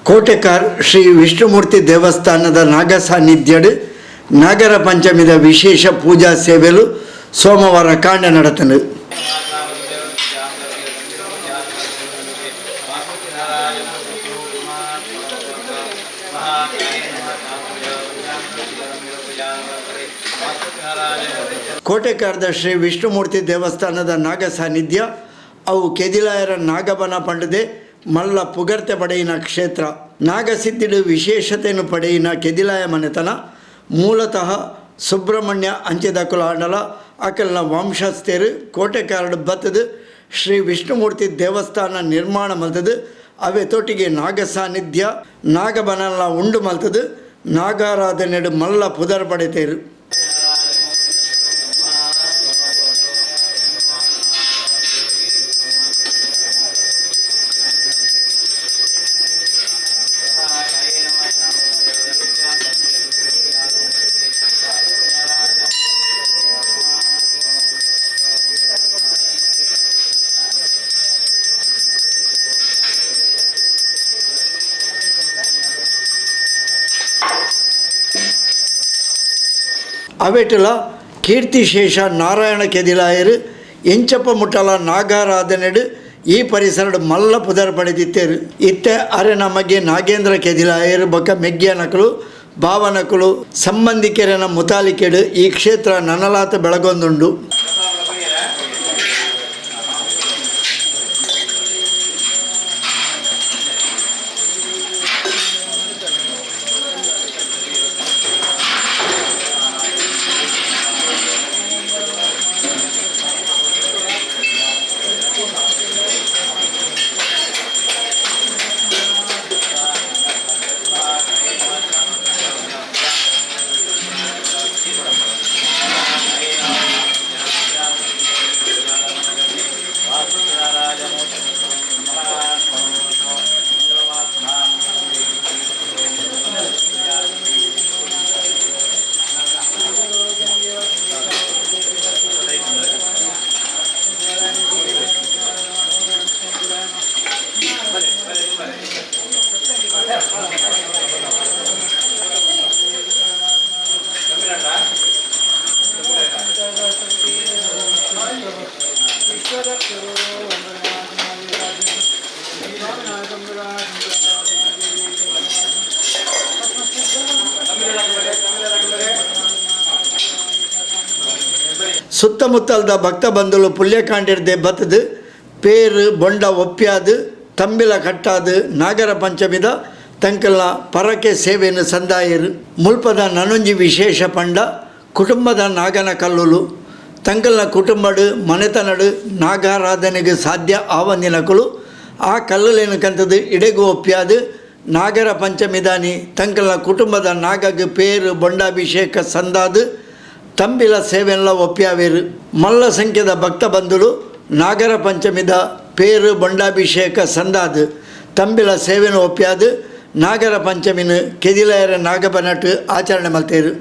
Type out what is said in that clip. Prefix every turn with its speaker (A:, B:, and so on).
A: Kotekar Shri Vishnumurthy ದೇವಸ್ಥಾನದ ನಾಗ ಸಾನ್ನಿಧ್ಯಡ್ ನಾಗರ ಪಂಚಮಿದ ವಿಶೇಷ ಪೂಜಾ ಸೇವೆಲು ಸೋಮವಾರ ಕಾಂಡ ನಡತನು. ಕೋಟೆಕಾರ್ದ ಶ್ರೀ ವಿಷ್ಣುಮೂರ್ತಿ ದೇವಸ್ಥಾನದ ನಾಗ ಸಾನ್ನಿಧ್ಯ ಅವು ಕೆದಿಲಾಯರ ನಾಗಬನ ಪಂಡದೆ ಮಲ್ಲ ಪುಗರ್ತೆ ಪಡೆಯಿನ ಕ್ಷೇತ್ರ. ನಾಗಸಿದ್ಧಿಡು ವಿಶೇಷತೆಯನ್ನು ಪಡೆಯಿನ ಕೆದಿಲಾಯ ಮನೆತನ ಮೂಲತಃ ಸುಬ್ರಹ್ಮಣ್ಯ ಅಂಚೆದಕುಲಾಂಡಲ ಅಕಲ್ನ ವಂಶಸ್ಥರು ಕೋಟೆಕಾರಡು ಬತ್ತದು ಶ್ರೀ ವಿಷ್ಣುಮೂರ್ತಿ ದೇವಸ್ಥಾನ ನಿರ್ಮಾಣ ಮಲ್ತದು, ಅವೆ ತೊಟ್ಟಿಗೆ ನಾಗ ಸಾನ್ನಿಧ್ಯ ನಾಗಬನಲ್ಲ ಉಂಡು ಮಲ್ತದು ನಾಗಾರಾಧನೆಡು ಮಲ್ಲ ಪುದರ್ ಪಡೆತೇರು. ಅವೆಟಲ ಕೀರ್ತಿಶೇಷ ನಾರಾಯಣ ಕೆದಿಲಾಯರು ಎಂಚಪ್ಪ ಮುಟ್ಟಲ ನಾಗಾರಾಧನೆಡು ಈ ಪರಿಸರಡು ಮಲ್ಲ ಪುದರ್ ಪಡೆದಿತ್ತೇರು. ಇತ್ತೆ ಅರೆ ನಮಗೆ ನಾಗೇಂದ್ರ ಕೆದಿಲಾಯರು ಬೊಕ್ಕ ಮೆಗ್ಯನಕಲು ಭಾವನಕುಲು ಸಂಬಂಧಿಕರನ ಮುತಾಲಿಕೆಡು ಈ ಕ್ಷೇತ್ರ ನನಲಾತ ಬೆಳಗೊಂದುಂಡು. ಸುತ್ತಮುತ್ತಲ್ದ ಭಕ್ತ ಬಂಧುಲು ಪುಲ್ಯಕಾಂಡಿರ್ದೆ ಬತ್ತದು ಪೇರು ಬೊಂಡ ಒಪ್ಪ್ಯಾದು ತಂಬಿಲ ಕಟ್ಟಾದು ನಾಗರ ಪಂಚಮಿದ ತಂಕಲ್ನ ಪರಕೆ ಸೇವೆಯನ್ನು ಸಂದಾಯರು. ಮುಲ್ಪದ ನನೊಂಜಿ ವಿಶೇಷ ಪಂಡ ಕುಟುಂಬದ ನಾಗನ ಕಲ್ಲುಲು. ತಂಕಲ್ನ ಕುಟುಂಬಡು ಮನೆತನಡು ನಾಗಾರಾಧನೆಗೆ ಸಾಧ್ಯ ಆವಂದಿನಕುಲು ಆ ಕಲ್ಲುಲೇನು ಕಂತದು ಇಡೆಗು ಒಪ್ಪ್ಯಾದು ನಾಗರ ಪಂಚಮಿದಾನಿ ತಂಕಲ್ನ ಕುಟುಂಬದ ನಾಗಗ್ ಪೇರು ಬೊಂಡಾಭಿಷೇಕ ಸಂದಾದು ತಂಬಿಲ ಸೇವೆಲ್ಲ ಒಪ್ಪ್ಯಾವೇರು. ಮಲ್ಲ ಸಂಖ್ಯೆದ ಭಕ್ತ ಬಂಧುಲು ನಾಗರ ಪಂಚಮಿದ ಪೇರು ಬೊಂಡಾಭಿಷೇಕ ಸಂದಾದು ತಂಬಿಲ ಸೇವೆನು ಒಪ್ಪ್ಯಾದು ನಾಗರ ಪಂಚಮಿನ ಕೆದಿಲಾಯರ ನಾಗಬನಟ್ ಆಚರಣೆ ಮಲ್ತೇರು.